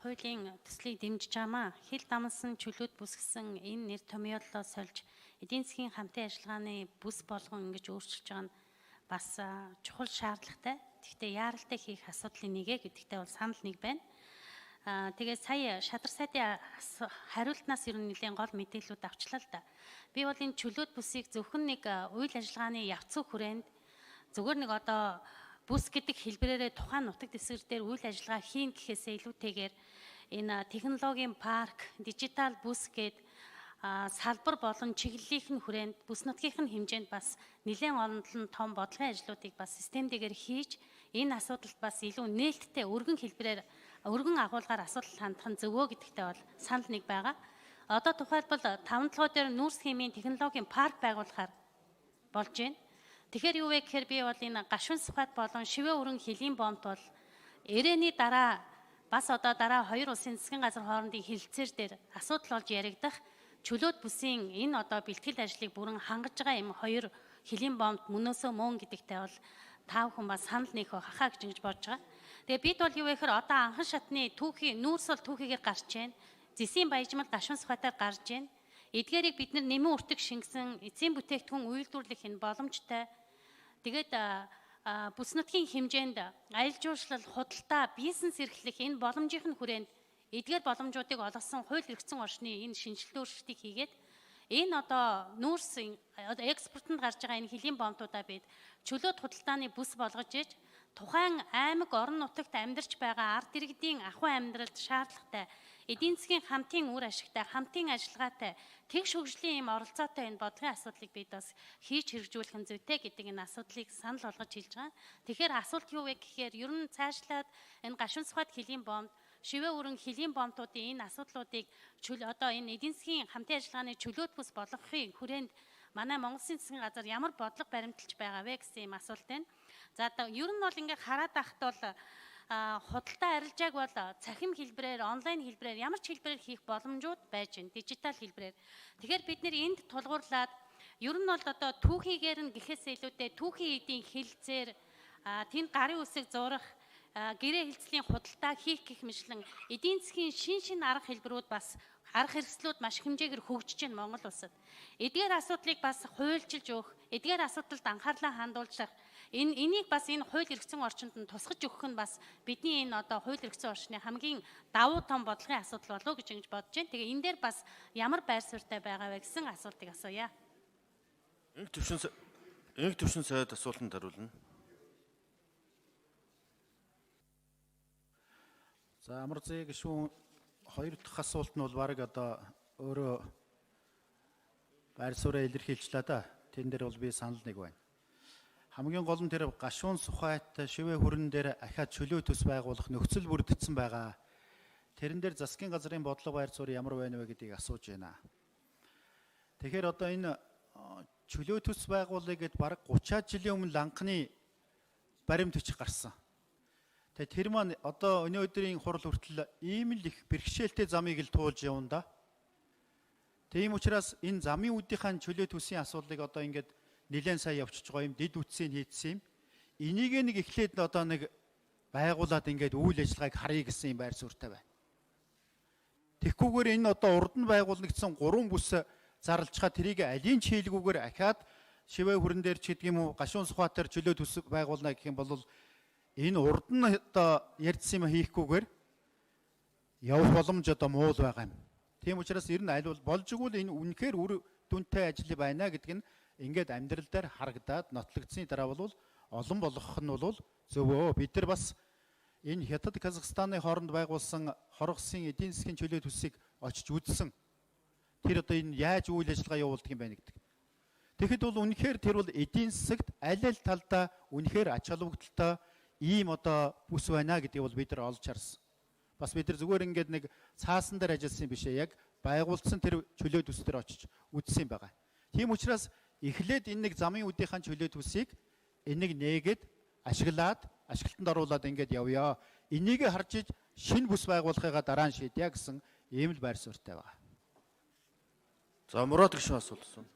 хуулийн төслийг дэмжиж байгаамаа. Хил дамнасан чөлөөт бүс гэсэн энэ нэр томьёоллоо сольж эдийн засгийн хамтын ажиллагааны бүс болгон ингэж өөрчилж байгаа нь бас чухал шаардлагатай. Гэхдээ яаралтай хийх асуудлын нэгэ гэдэгтээ бол санал нэг байна. Тэгээд сая шадар сайдын хариултнаас ер нь нэлээд гол мэдээллүүд авчлаа л да. Би бол энэ чөлөөт бүсийг зөвхөн нэг үйл ажиллагааны явцын хүрээнд зүгээр нэг одоо бүс гэдэг хэлбэрээрээ тухайн нутаг дэвсгэр дээр үйл ажиллагаа хийн гэхээсээ илүүтэйгээр энэ технологийн парк, дижитал бүс гээд салбар болон чиглэлийн нь хүрээнд бүс нутгийнх нь хэмжээнд бас нэлээд олон том бодлогын ажлуудыг бас системтэйгээр хийж энэ асуудалд бас илүү нээлттэй өргөн хэлбэрээр өргөн агуулгаар асуудал хандах нь зөвөө гэдэгтээ бол санал нэг байгаа. Одоо тухайлбал 5 толгой дээр нүүрс химийн технологийн парк байгуулахаар болж байна. Тэгэхээр юу вэ гэхээр би бол энэ гашуун сухад болон шивээ өрөн хөлийн бомбт бол ирээний дараа бас одоо дараа хоёр улсын засгийн газар хоорондын хэлэлцээр дээр асуудал болж яригдах чөлөөт бүсийн энэ одоо бэлтгэл ажлыг бүрэн хангаж байгаа юм хоёр хөлийн бомбт мөнөөсөө мөн гэдэгтэй бол та бүхэн бас санал нэгх хахаа гэж ингэж бодож байгаа. Тэгээ бид бол юу вэ гэхээр одоо анхан шатны түүхий нүүрс бол түүхийгээр гарч байна. Зэсийн баяжмал гашуун сухатаар гарч байна. Эдгээрийг бид нар нэмэн үртэг шингэсэн эцсийн бүтээгдэхүүн үйлдвэрлэх энэ боломжтой. Тэгээд бүс нутгийн хэмжээнд аялал жуулчлал, худалдаа, бизнес эрхлэх энэ боломжийн хүрээнд эдгээр боломжуудыг олгосон хууль эрх зүйн орчны энэ шинжилэлт өөрчлөлтийг хийгээд энэ одоо нүүрс экспортод гарч байгаа энэ хөлийн бомтуудаа бид чөлөөт худалдааны бүс болгож иж тухайн аймаг орон нутагт амьдарч байгаа ард иргэдийн ахуй амьдралд шаардлагатай эдийн засгийн хамтын үр ашигтай, хамтын ажиллагаатай, тэгш хөгжлийн ийм оролцоотой энэ бодлогын асуудлыг бид бас хийж хэрэгжүүлэх нь зүйтэй гэдэг энэ асуудлыг санал болгож хэлж байгаа. Тэгэхээр асуулт юу вэ гэхээр ер нь цаашлаад энэ гашуун сухад хөлийн бомб, шивээ өрөн хөлийн бомбтуудын энэ асуудлуудыг одоо энэ эдийн засгийн хамтын ажиллагааны чөлөөт бүс болгохын хүрээнд манай Монгол Улсын засгийн газар ямар бодлого баримталж байгаа вэ гэсэн ийм асуулт байна. За ер нь бол ингээ хараад байхад бол худалдаа арилжааг бол цахим хэлбэрээр, онлайн хэлбэрээр ямар ч хэлбэрээр хийх боломжууд байж байна. Дижитал хэлбэрээр. Тэгэхээр бид нэр энд тулгуурлаад ер нь бол одоо түүхийгээр нь гэхээсээ илүүтэй түүхийн эдийн хэлцээр тэнд гарын үсэг зурах, гэрээ хэлцлийн худалдаа хийх гэх мэтлэн эдийн засгийн шин арга хэлбэрүүд бас арга хэрэгслүүд маш хэмжээгээр хөгжиж байна Монгол улсад. Эдгээр асуудлыг бас хуульчилж өгөх, эдгээр асуудалд анхаарлаа хандуулах, энийг бас энэ хууль эрх зүйн орчинд нь тусгаж өгөх нь бас бидний энэ одоо хууль эрх зүйн орчны хамгийн давуу том бодлогын асуудал болов уу гэж ингэж бодож байна. Тэгээ энэ дээр бас ямар байр суурьтай байгаа вэ гэсэн асуултыг асууя. Инх төвшин сайд асуултанд хариулна. За амар зээ гишүүн хоёр дахь асуулт нь бол бараг одоо өөрөө байр сууриа илэрхийлчлээ да. Тэн дээр бол би санал нэг байна. Хамгийн гол нь тэр гашуун сухайт шивээ хүрэн дээр ахиад чөлөө төс байгуулах нөхцөл бүрдсэн байгаа. Тэрэн дээр засгийн газрын бодлого байр суурь ямар байна вэ гэдгийг асууж байна. Тэгэхээр одоо энэ чөлөө төс байгуулъя гэд бараг 30 жилийн өмнө ланхны баримт бичиг гарсан. Тэгээ тэр маань одоо өнөөдрийн хурал хүртэл ийм л их бэрхшээлтэй замыг л туулж явна да. Тийм учраас энэ замын үдийнхаа чөлөө төсийн асуудлыг одоо ингээд нэлээд сайн явчихж байгаа юм, дэд үтсийг хийдсэн юм. Энийг нэг эхлээд одоо нэг байгуулад ингээд үйл ажиллагааг харъя гэсэн юм байр суурьтай байна. Тэгэхгүйгээр энэ одоо урд нь байгуулагдсан 3 бүс зарлжхаа тэрийг алийн ч хийлгүүгээр ахиад шивээ хүрэн дээр ч гэдэг юм уу гашуун сухаатар чөлөө төс байгуулна гэх юм бол энэ урд нь одоо ярьдсан юм хийхгүйгээр явах боломж одоо муул байгаа юм. Тийм учраас ер нь аль бол болж игэл энэ үнэхээр үр дүнтэй ажил байна гэдг нь ингээд амьдрал дээр харагдаад нотлогдсны дараа бол олон болгох нь бол зөвөө. Бид нар бас энэ Хятад Казахстаны хооронд байгуулсан хоргосын эдийн засгийн чөлөө төсийг очиж үзсэн. Тэр одоо энэ яаж үйл ажиллагаа явуулдаг юм байна гэдэг. Тэгэхэд бол үнэхээр тэр бол эдийн засагт аль аль талдаа үнэхээр ач холбогдолтой ийм одоо бүс байна гэдгийг бол бид нар олж харсан. Бас бид нар зүгээр ингээд нэг цаасан дээр ажилласан юм биш ээ. Яг байгуулсан тэр чөлөө төс дээр очиж үзсэн юм байгаа. Тийм учраас эхлээд энэ нэг замын үдийнхаа чөлөө төсийг энийг нээгээд ашиглаад ашиглалтанд оруулаад ингээд явъя. Энийг харж иж шинэ бүс байгуулахыгаа дараа нь шийдье гэсэн ийм л байр суурьтай байгаа. За Мурат гишүүн асуулт асууна.